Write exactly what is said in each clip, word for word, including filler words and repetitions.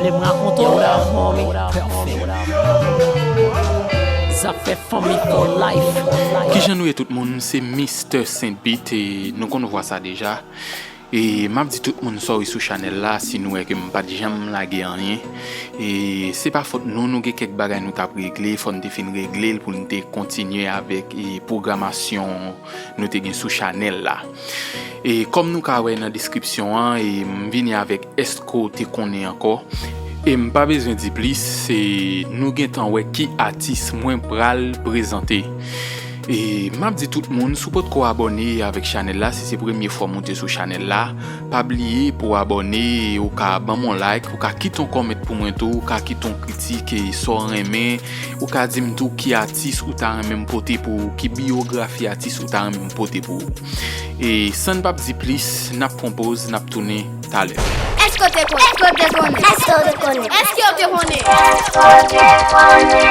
Lè m rakonte w, zafè fanmi for life. Kijan nou ye tout moun, se Mister Saint Beat e nou konn vwa sa deja. E m ap di tout moun sorry sou chanèl la si nou wè ke m pa t janm lage anyen. E se pa fòt nou, nou gen kèk bagay nou t ap regle, fò n te fin regle l pou n te kontinye avèk e pwogramasyon nou te gen sou chanèl la. E kòm nou ka wè nan deskripsyon an, e m vini avèk èske w te konnen ankò. E m pa bezwen di plis, se nou gentan wè ki atis mwen pral prezante. E m ap di tout moun, si w potko abòne avèk chanèl la, si se premye fwa w moute sou chanèl la, pa bliye pou w abòne, e ou ka ban m yon like, ou ka kite yon kòmant pou mwen tou, ou ka kite yon kritik, e sa w renmen, ou ka di m tou ki atis ou ta renmen m pote pou ou, ki biyografi atis ou ta renmen m pote pou ou. E san n p ap di plis, n ap pran poz, n ap tounen talè. Èske w te konnen? Èske w te konnen? Èske w te konnen? Èske w te konnen?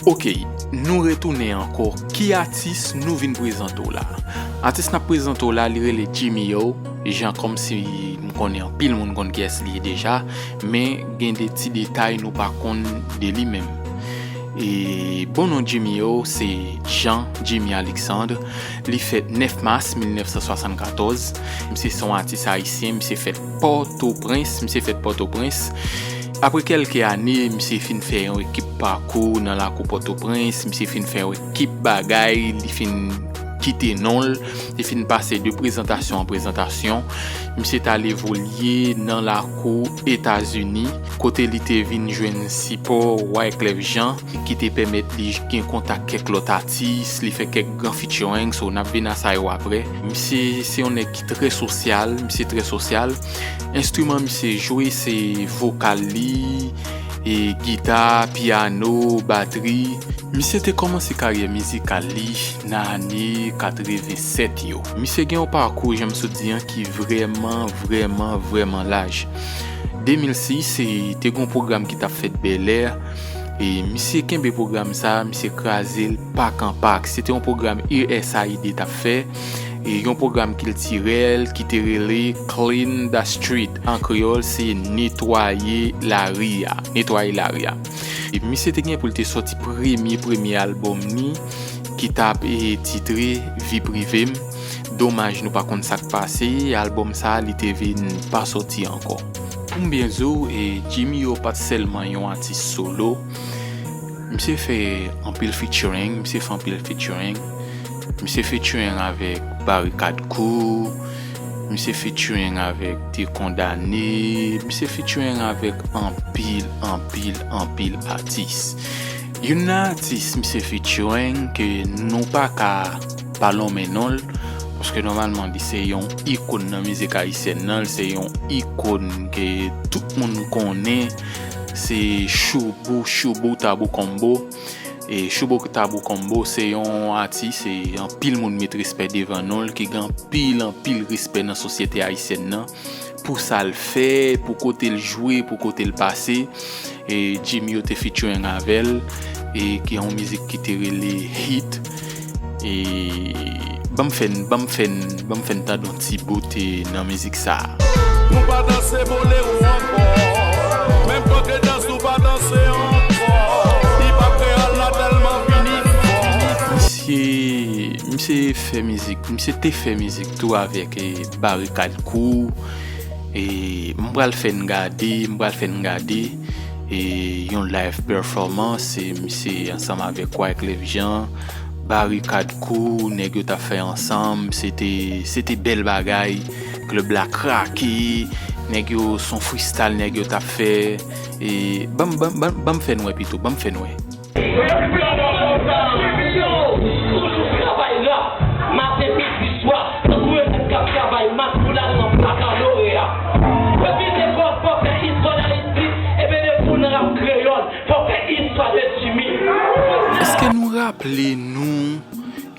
Ok, nou retounen ankò. Ki atis nou vin prezante w la? Atis n ap prezante w la, li rele Jimmy O. Jan kòmsi m konnen anpil moun konn kiyès li ye deja, men gen de ti detay nou pa konn de li menm. E bon non Jimmy O se Jean Jimmy Alexandre. Li fèt nèf mas mil nèf san swasann katòz. Misye se yon atis ayisyen, misye fèt Pòtoprens, misye fèt Pòtoprens. Apre kèlke ane, misye fin fè yon ekip pakou nan lakou Pòtoprens, misye fin fè yon ekip bagay, li fin kite non l, li fin pase de prezantasyon an prezantasyon. Misye t al evolye nan lakou Etazini, kote li te vin jwenn sipò Wyclef Jean, ki te pèmèt li gen kontak kèk lòt atis, li fè kèk gran featuring, so n ap vin a sa yo aprè. Misye se yon nèg ki trè sosyal, misye trè sosyal. Enstriman misye jwe se vokal li, e gita, pyano, batri. Misye te kòmanse karyè mizikal li nan ane katreven sèt yo. Misye gen yon pakou, jan m sot di an, ki vrèman, vrèman, vrèman laj. De mil sis, e te gen yon pwogram ki t ap fèt Bèlè. E misye kenbe pwogram sa, misye kraze l pak an pak. Se te yon pwogram U S A I D t ap fè, e yon pwogram kiltirèl ki te rele Clean the Street. An kreyòl, se netwaye lari a. Netwaye lari a. E misye te gen pou l te sòti premye, premye albòm li, ki t ap e titre Vie Privée m. Domaj nou pa konn sa k pase, albòm sa a, li te vin pa sòti ankò. Pou m byen di w, e Jimmy O pa t sèlman yon atis solo. Misye fè anpil featuring, misye fè anpil featuring. Misye featuring avèk Barikad Crew, misye featuring avèk Te Kondane, misye featuring avèk anpil, anpil, anpil atis. Youn nan atis misye featuring ke nou pa ka pa lonmen non l, paske nòmalman li se yon ikòn nan mizik ayisyèn nan, li se yon ikòn ke tout moun konnen, se Shoubou, Shoubou Tabou Combo. E Shoubou Tabou Combo se yon atis, e anpil moun met respè devan non l, ki gen anpil, anpil respè nan sosyete ayisyèn nan. Pou sa l fè, pou kote l jwe, pou kote l pase. E Jimmy O te featuring avè l, e ki yon mizik ki te rele Hit. E ban m fè n, ban m fè n, ban m fè n tande yon ti bout, e nan mizik sa a. Nou pa danse bolero ankò. Menm panke dans nou pa danse ankò. Hip hop kreyòl la tèlman vini fò. Misye, misye fè mizik, misye te fè mizik tou avèk, e, Barikad Crew. E m pral fè n gade, m pral fè n gade, e, yon live performance, e, misye ansanm avèk Wyclef Jean, Barikad Crew, nèg yo t ap fè ansanm, se te, se te bèl bagay, klèb la krake, nèg yo, se yon freestyle nèg yo t ap fè, e, ban m, ban m, ban m, ban m fè n wè pito, ban m fè n wè. Yo plis kontan, yo toujou travay rap, maten, midi, swa, tankou yon nèg k ap travay mat pou l al nan bakaloreya. Yo vin lekòl, fò fè istwa Dayiti, ebyen depi w nan rap kreyòl, fò fè istwa de Jimmy. Èske nou raple nou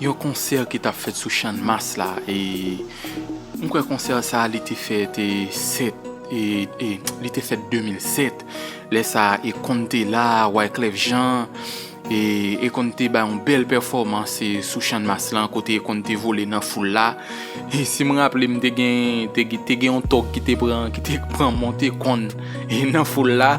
yon konsè ki t ap fèt sou Channmas la? E m kwè konsè sa a, li te fèt, e, sèt, e, e, li te fèt de mil sèt. Lè sa a, Akon te la, Wyclef Jean, E Akon te bay yon bèl pèfòmans, e, sou Channmas lan, kote Akon te vole nan foul la. E si m raple m, te gen, te, gen- te gen yon tòg ki te pran, ki te pran mont Akon, e, nan foul la.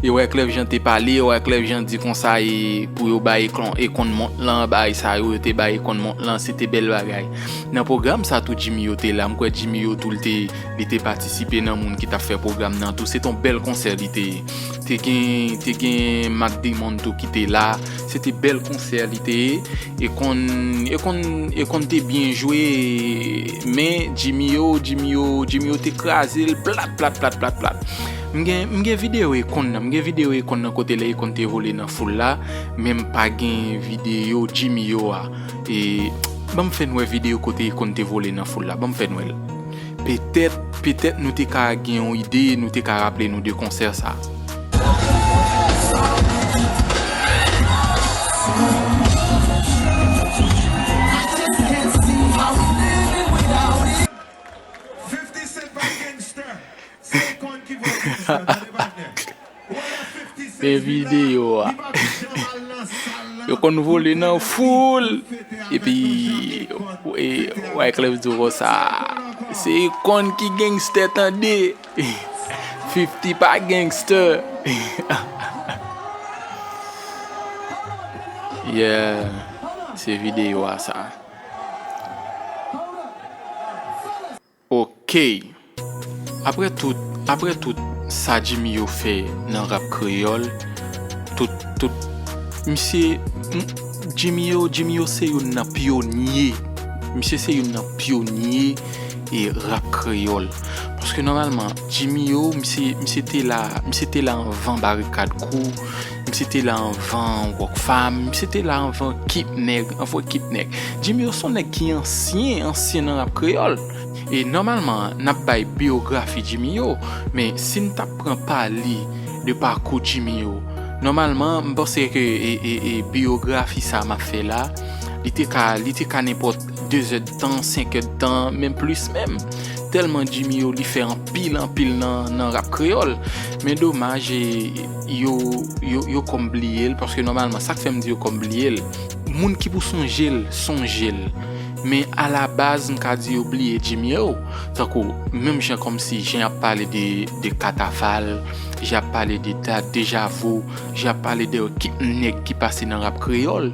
E Wyclef Jean te pale, Wyclef Jean di konsa, e, pou yo bay Akon, Akon mont lan, bagay sa yo, yo te bay Akon mont lan, se te bèl bagay. Nan pwogram sa tou, Jimmy yo te la, m kwè Jimmy yo tou, li te, li te patisipe nan moun ki t ap fè pwogram nan tou. Se te yon bèl konsè li te ye. Te gen, te gen Mac Damon tou ki te la. Se te bèl konsè li te ye. Akon, Akon, Akon te byen jwe, men Jimmy yo, Jimmy yo, Jimmy yo te kraze l, plat, plat, plat, plat, plat. M gen, m gen videyo Akon nan, m gen videyo Akon nan kote lè Akon te vole nan foul la, men m pa gen videyo Jimmy yo a. E, ban m fè n wè videyo kote Akon te vole nan foul la, ban m fè n wè l. Petèt, petèt nou te ka gen yon ide, nou te ka raple nou de konsè sa. Men videyo a. Yo konn vole nan foul. Epi, e, Wyclef di w konsa, se Akon ki gangstè, tande. Fifty pa gangstè. Yeah, se videyo a sa. Ok. Apre tout, apre tout sa Jimmy yo fè nan rap kreyòl, tout, tout, misye, m- Jimmy yo, Jimmy yo se youn nan pyonye. Misye se youn nan pyonye e rap kreyòl. Paske nòmalman, Jimmy yo, misye, misye te la, misye te la anvan Barikad Crew, misye te la anvan Rockfam, misye te la anvan Kip Nèg, anvan Kip Nèg. Jimmy yo se yon nèg ki ansyen, ansyen nan rap kreyòl. E nòmalman, n ap bay biyografi Jimmy yo, men si n t ap pran pale de pakou Jimmy yo, nòmalman, m panse ke e, e, e biyografi sa m ap fè la, li te ka, li te ka nenpòt de zè d tan, senk è d tan, menm plis menm. Tèlman Jimmy yo, li fè anpil, anpil nan, nan rap kreyòl. Men domaj, e, yo, yo, yo kòm bliye l, paske nòmalman, sa k fè m di yo kòm bliye l, moun ki pou sonje l, sonje l. Men alabaz, m ka di yo bliye Jimmy yo. Tankou, menm jan kòmsi jan y ap pale de, de Katafal, jan y ap pale de Da-, Deja Vu, jan y ap pale de kèk nèg ki pase nan rap kreyòl,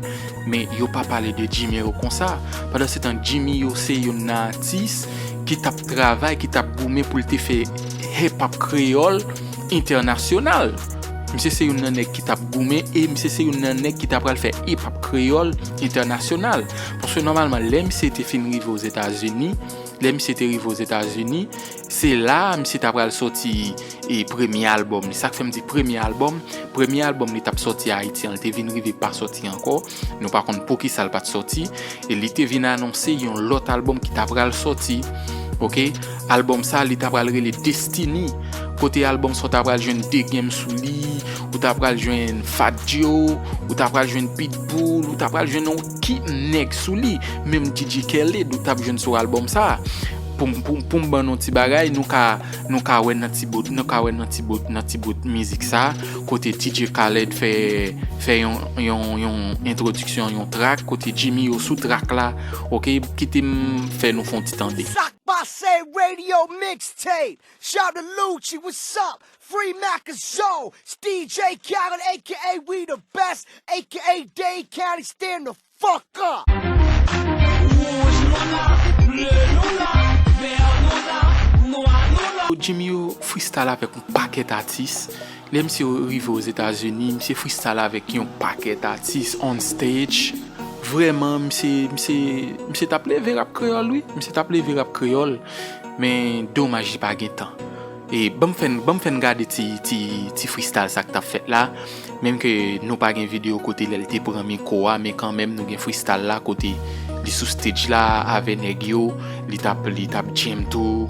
men yo pa pale de Jimmy yo konsa. Pandansetan, Jimmy yo se youn nan atis ki t ap travay, ki t ap goumen pou l te fè hip hop kreyòl entènasyonal. Misye se youn nan nèg ki t ap goumen e misye se youn nan nèg ki ta pral fè hip hop kreyòl entènasyonal. Paske nòmalman, lè misye te fin rive Ozetazini, lè misye te rive Ozetazini, se la misye ta pral sòti e premye albòm li. Sa k fè m di premye albòm, premye albòm li t ap sòti Ayiti an, li te vin rive pa sòti ankò. Nou pa konn poukisa l pa t sòti. E li te vin anonse yon lòt albòm ki ta pral sòti. Ok? Albòm sa, li ta pral rele Destiny. Kote albòm sa, w ta pral jwenn The Game sou li, ou ta pral jwenn Fat Joe, ou ta pral jwenn Pitbull, ou ta pral jwenn yon kèk nèg sou li. Menm D J Khaled, ou t ap jwenn sou albòm sa. Pou m, pou, pou m ban nou ti bagay, nou ka, nou ka wè nan ti bout, nou ka wè nan ti bout, nan ti bout mizik sa, kote D J Khaled fè, fè yon, yon, yon entwodiksyon, yon track, kote Jimmy yo sou track la, ok, kite m fè nou fè yon ti tande. Sak Pase Radio Mixtape. Shout to Lucci, what's up? Free Mac and Soul. It's D J Khaled, A K A We the Best, A K A Dade County, stand the fuck up. Jimmy yo freestyle avèk yon pakèt atis. Lè misye rive Ozetazini, misye freestyle avèk yon pakèt atis on stage. Vrèman, misye, misye, misye t ap leve rap kreyòl, wi. Misye t ap leve rap kreyòl. Men domaj li pa gen tan. E ban m fè n, ban m fè n gade ti, ti, ti freestyle sa k t ap fèt la. Menm ke nou pa gen videyo kote lè l te pran mikwo a, men kanmenm nou gen freestyle la kote li sou stage la avè nèg yo, li t ap, li t ap jam tou.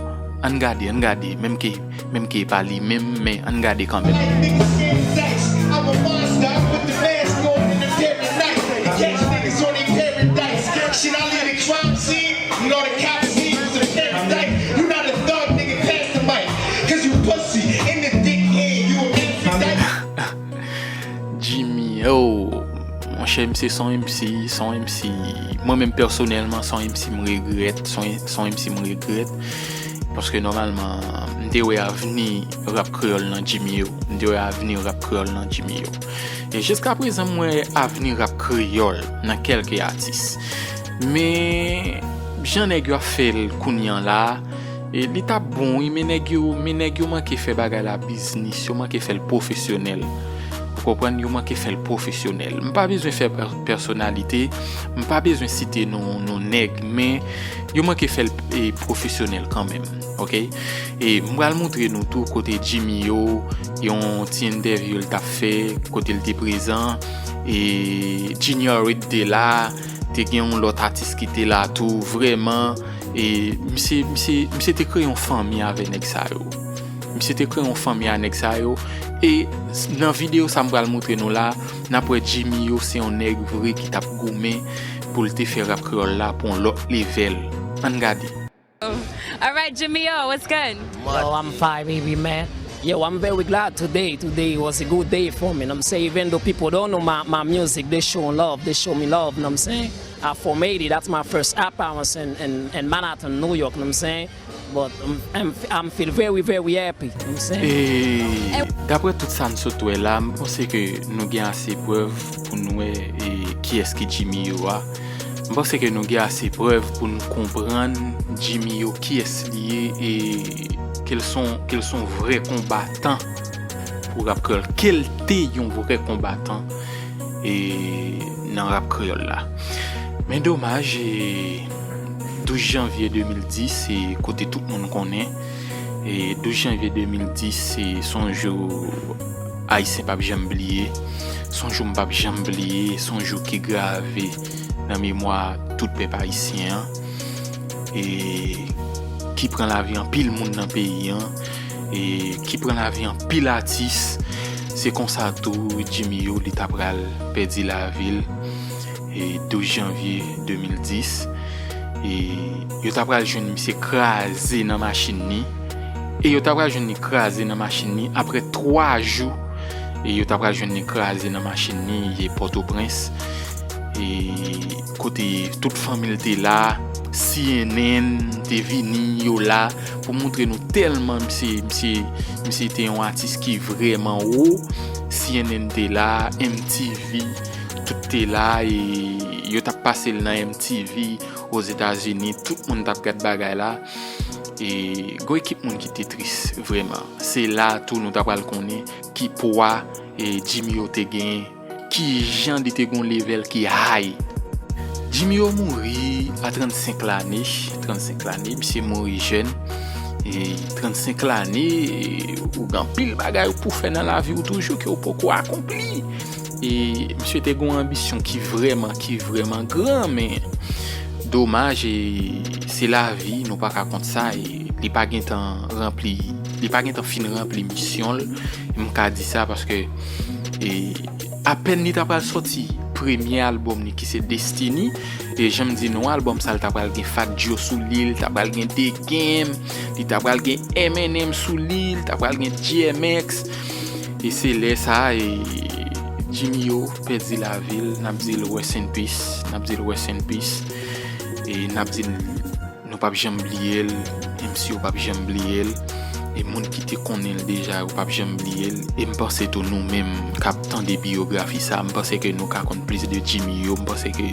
Ann gade, ann gade, menm ke, menm ke e pa li menm, men ann gade kanmenm. Like niggas scared of dice. I'm a monster with the mask on and the paradise. To catch niggas on their paradise. Shit, I leave the crime scene with all the cops' heels to the paradise. You not a thug, nigga, pass the mic. 'Cause you pussy in the dick head, you a Aphrodite. Jimmy, oh, Monchè, misye se yon M C, se yon M C, mwen menm pèsonèlman, se yon M C m regrèt, se yon, se yon M C m regrèt. Paske nòmalman, m te wè avni rap kreyòl nan Jimmy yo. M te wè avni rap kreyòl nan Jimmy yo. E jiska prezan, m wè avni rap kreyòl nan kèlke atis. Men, jan nèg yo ap fè l kounye a la, e li t ap bon, wi, men nèg yo, men nèg yo manke fè bagay la biznis, yo manke fè l pwofesyonèl. Ou konprann? Yo manke fè l pwofesyonèl. M pa bezwen fè pè-, pèsonalite, m pa bezwen site non, non nèg, men yo manke fè l, e, pwofesyonèl kanmenm, oke? E m pral montre nou tou kote Jimmy yo, yon ti entèvyou l t ap fè, kote l te prezan, e Junior Reid te la, te gen yon lòt atis ki te la tou, vrèman, e misye, misye, misye te kreye yon fanmi avè nèg sa yo. Misye te kreye yon fanmi a nèg sa yo. E s-, nan videyo sa m pral montre nou la, n ap wè Jimmy yo se yon nèg vre ki t ap goumen pou l te fè rap kreyòl la pou yon lòt levèl. Ann gade. All right, Jimmy O, what's good? Yo, I'm fine, baby man. Yo, I'm very glad today. Today was a good day for me. You know what I'm saying? Even though people don't know my, my music, they show love. They show me love. You know what I'm saying? I formatted. That's my first appearance in, in, in Manhattan, New York. You know what I'm saying? But I'm, I'm, I'm feel very, very happy. You know what I'm saying? E daprè tout sa n sot wè la, m panse ke nou gen ase prèv pou n wè e kiyès ki Jimmy yo a. M panse ke nou gen ase prèv pou n konprann Jimmy yo kiyès li ye e ke l se yon, ke l se yon vrè konbatan pou rap kreyòl, ke l te yon vrè konbatan e nan rap kreyòl la. Men domaj, e douz janvye de mil dis, e kote tout moun konnen, e douz janvye de mil dis, se se yon jou Ayisyen p ap janm bliye. Se yon jou m p ap janm bliye. Se yon jou ki grave nan memwa tout pèp ayisyen an. E ki pran lavi anpil moun nan peyi an. E ki pran lavi anpil atis. Se konsa tou Jimmy yo li ta pral pèdi lavi l e douz janvye de mil dis. E yo ta pral jwenn misye kraze nan machin li. E yo ta pral jwenn li kraze nan machin li apre twa jou. E yo ta pral jwenn li kraze nan machin li e Pòtoprens. E kote tout fanmi l te la, C N N te vini, yo la pou montre nou tèlman misye, misye, misye te yon atis ki vrèman wo. C N N te la, M T V, tout te la, e yo t ap pase l nan M T V Ozetazini, tout moun t ap gad bagay la. E gon ekip moun ki te tris, vrèman. Se la tou nou ta pral konnen ki pwa e Jimmy yo te genyen, kijan li te gon level ki high. Jimmy yo mouri a trannsenk lane, trannsenk lane, misye mouri jèn. E trannsenk lane, ou gen anpil bagay pou fè nan lavi w toujou ke w poko akonpli. E misye te gon anbisyon ki vrèman, ki vrèman gran, men domaj, e se lavi, nou pa ka kont sa, e li pa gentan ranpli, li pa gentan fin ranpli misyon l, m ka di sa paske, e apèn li ta pral sòti premye albòm li ki se Destiny, e jan m di nou, albòm sa l ta pral gen Fat Joe sou li, l ta pral gen The Game, li ta pral gen Eminem sou li, l ta pral gen D M X. E se lè sa, e Jimmy yo pèdi lavi l, n ap di l rest in peace, n ap di l rest in peace, e n ap di l nou p ap janm bliye l, M C yo p ap janm bliye l, e moun ki te konnen l deja yo p ap janm bliye l. E m panse tou nou menm k ap tande biyografi sa, m panse ke nou ka konn plis de Jimmy yo, m panse ke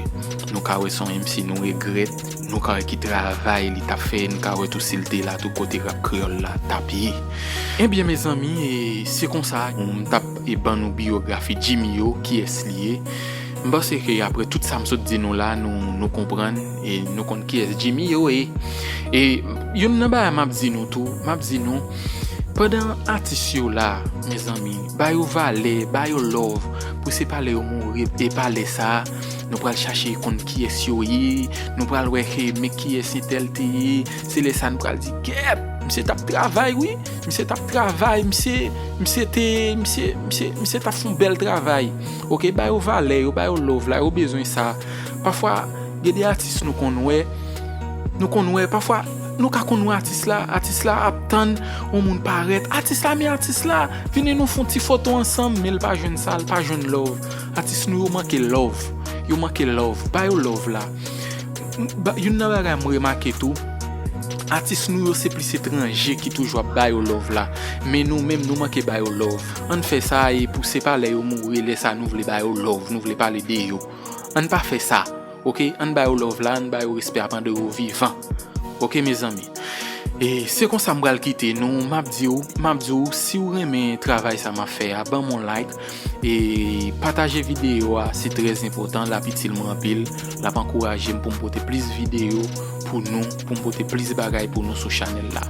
nou ka wè se yon M C nou regrèt, nou ka wè ki travay li t ap fè, nou ka wè tou si l te la tou kote rap kreyòl la t ap ye. Ebyen mezanmi, e se konsa m t ap e ban nou biyografi Jimmy yo, kiyès li ye. M panse ke apre tout sa m sot di nou la, nou, nou konprann e nou konn kiyès Jimmy yo ye. E youn nan bagay m ap di nou tou, m ap di nou, pandan atis yo la, mezanmi, ba yo valè, ba yo love, pou se pa lè yo mouri, e pa lè sa, nou pral chache konn kiyès yo ye, nou pral wè ke men kiyès entèl te ye, se lè sa nou pral di, gèt, misye t ap travay wi, misye t ap travay, misye, misye te, misye, misye, misye t ap fè yon bèl travay. Oke, ba yo valè yo, ba yo love la, yo bezwen sa. Pafwa, gen de atis nou konn wè, nou konn wè, pafwa, Nou ka konn wè atis la, atis la ap tann yon moun parèt. Atis la, men atis la, vini nou fè yon ti foto ansanm, men l pa jwenn sa, l pa jwenn love. Atis nou yo manke love. Yo manke love. Ba yo love la. M- ba- Youn nan bagay m remake tou, atis nou yo se plis etranje ki toujou ap ba yo love la. Men nou menm, nou manke ba yo love. Ann fè sa e pou se pa lè yo mouri, lè sa nou vle ba yo love, nou vle pale de yo. Ann pa fè sa. Oke, ann ba yo love la, ann ba yo respè a pandan yo vivan. Oke, mezanmi. E se konsa m pral kite nou. M ap di w, m ap di w, si w renmen travay sa m ap fè a, ban m yon like. E pataje videyo a, se trè enpòtan, l ap itil mwen anpil. L ap ankouraje m pou m pote plis videyo pou nou, pou m pote plis bagay pou nou sou chanèl la.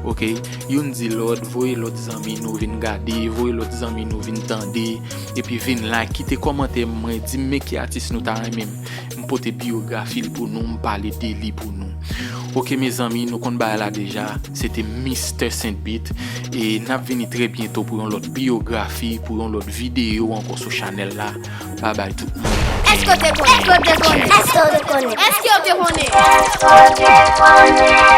Oke, youn di lòt, voye lòt zanmi nou vin gade, voye lòt zanmi nou vin tande, epi vin like, kite kòmantè mwen, di m men ki atis nou ta renmen m pote biyografi l pou nou, m pale de li pou nou. Oke, mezanmi, nou konn bagay la deja, se te Mister Saint Beat, e n ap vini trè byento pou yon lòt biyografi, pou yon lòt videyo ankò sou chanèl la. Babay tout moun. Èske w te konnen? Èske w te konnen? Èske w te konnen? Èske w te konnen?